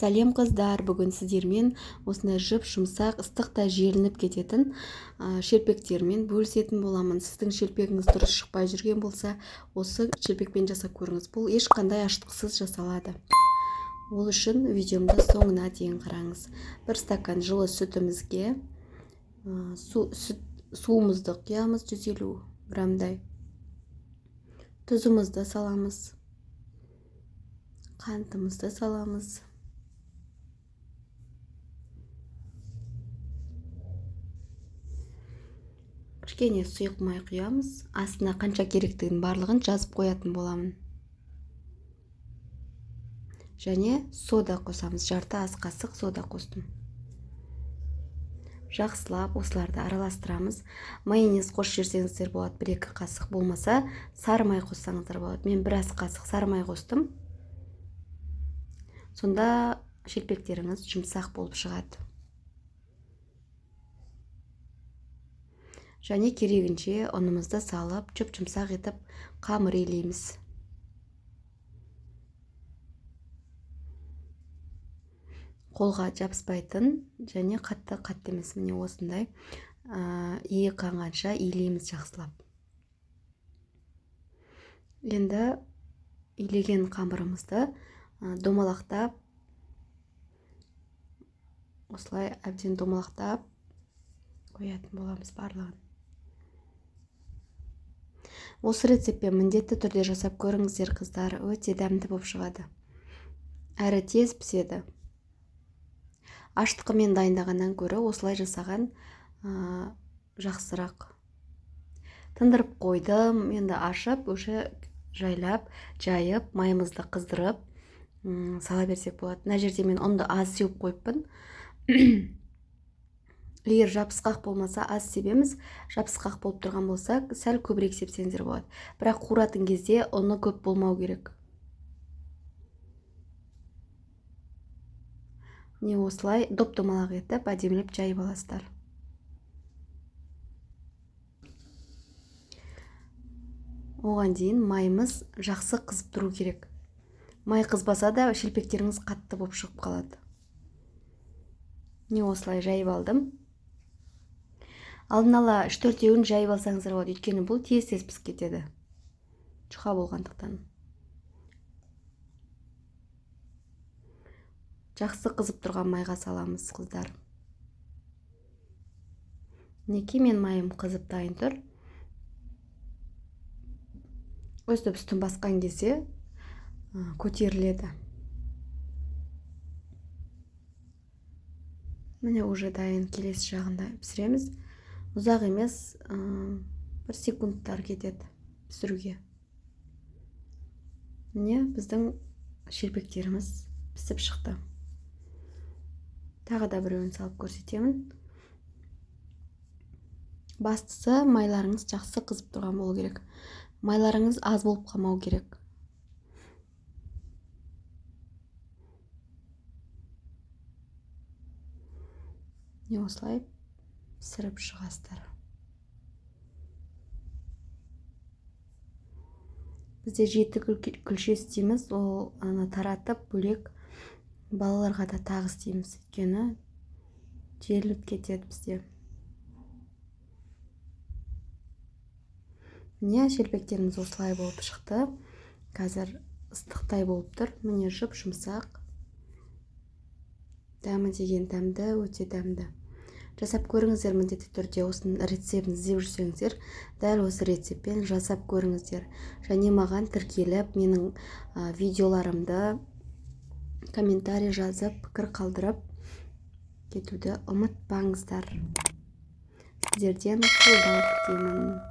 Сәлем, қыздар! Бүгін сіздермен осындай жұп-жұмсақ, ыстықта желініп кететін шелпектермен бөлісетін боламын. Сіздің шелпегіңіз дұрыс шықпай жүрген болса, осы шелпекпен жасап көріңіз. Бұл ешқандай ашытқысыз жасалады. Ол үшін видеомды соңына дейін қараңыз. Бір стакан жылы сүтімізге суымызды құямыз, 150 граммдай. Тұзымызды саламыз. Қантымызды саламыз. Кішкене сұйық май құямыз. Астына қанша керектігін барлығын жазып қоятын боламын. Және сода қосамыз. Жарты ас қасық сода қостым. Жақсылап осыларды араластырамыз. Майонез қосып жіберсеңіздер болады, 1-2 қасық, болмаса сары май қоссаңыздар болады. Мен 1 ас қасық сары май қостым. Сонда шелпектеріңіз жұмсақ болып шығады. Және керегінше ұнымызды салып, жұп-жұмсақ етіп қамыр илейміз. Қолға жабыспайтын және қатты-қатты емес, міне осындай, иі қанғанша илейміз жақсылап. Енді илеген қамырымызды домалақтап, осылай әбден домалақтап қоятын боламыз барлығын. Осы рецептпен міндетті түрде жасап көріңіздер, қыздар, өте дәмді болып шығады. Әрі тез піседі. Ашытқымен дайындағаннан гөрі осылай жасаған жақсырақ. Тындырып қойдым, енді ашып, уже жайлап, жайып, майымызды қыздырып, сала берсек болады. Мына жерде мен ұнды аз сеуіп қойыппын. Егер жабысқақ болмаса, аз себеміз. Жабысқақ болып тұрған болса, сәл көбірек сепсеңіздер болады. Бірақ қуыратын кезде ұны көп болмау керек. Міне осылай доп-домалақ етіп, әдемілеп жайып аласыздар. Оған дейін майымыз жақсы қызып тұру керек. Май қызбаса да шелпектеріңіз қатты болып шығып қалады. Міне осылай жайып алдым. Алдын ала үш-төртеуін жайып алсаңыздар болады, өйткені бұл тез-тез пісіп кетеді. Жұқа болғандықтан. Жақсы қызып тұрған майға саламыз, қыздар. Мінекей мен майым қызып дайын тұр. Өстіп үстін басқан кезде көтеріледі. Міне уже дайын, келесі жағында пісіреміз. Ұзақ емес, бір секундтар кетеді пісіруге. Міне біздің шелпектеріміз пісіп шықты. Тағы да біреуін салып көрсетемін. Бастысы майларыңыз жақсы қызып тұрған болу керек. Майларыңыз аз болып қалмау керек. Міне осылай пісіріп шығасыздар. Бізде 7 күлше істейміз, ол аны таратып бөлек балаларға да тағы істейміз, өйткені желініп кетеді бізде. Міне шелпектеріміз осылай болып шықты. Қазір ыстықтай болып тұр. Міне жұп-жұмсақ. Дәмі деген дәмді, өте дәмді. Жасап көріңіздер міндетті түрде, осының рецептін іздеп жүрсеңіздер, дәл осы рецептпен жасап көріңіздер. Және маған тіркеліп, менің видеоларымды комментарий жазып, пікір қалдырып кетуді ұмытпаңыздар. Сіздерден қолдау күтемін.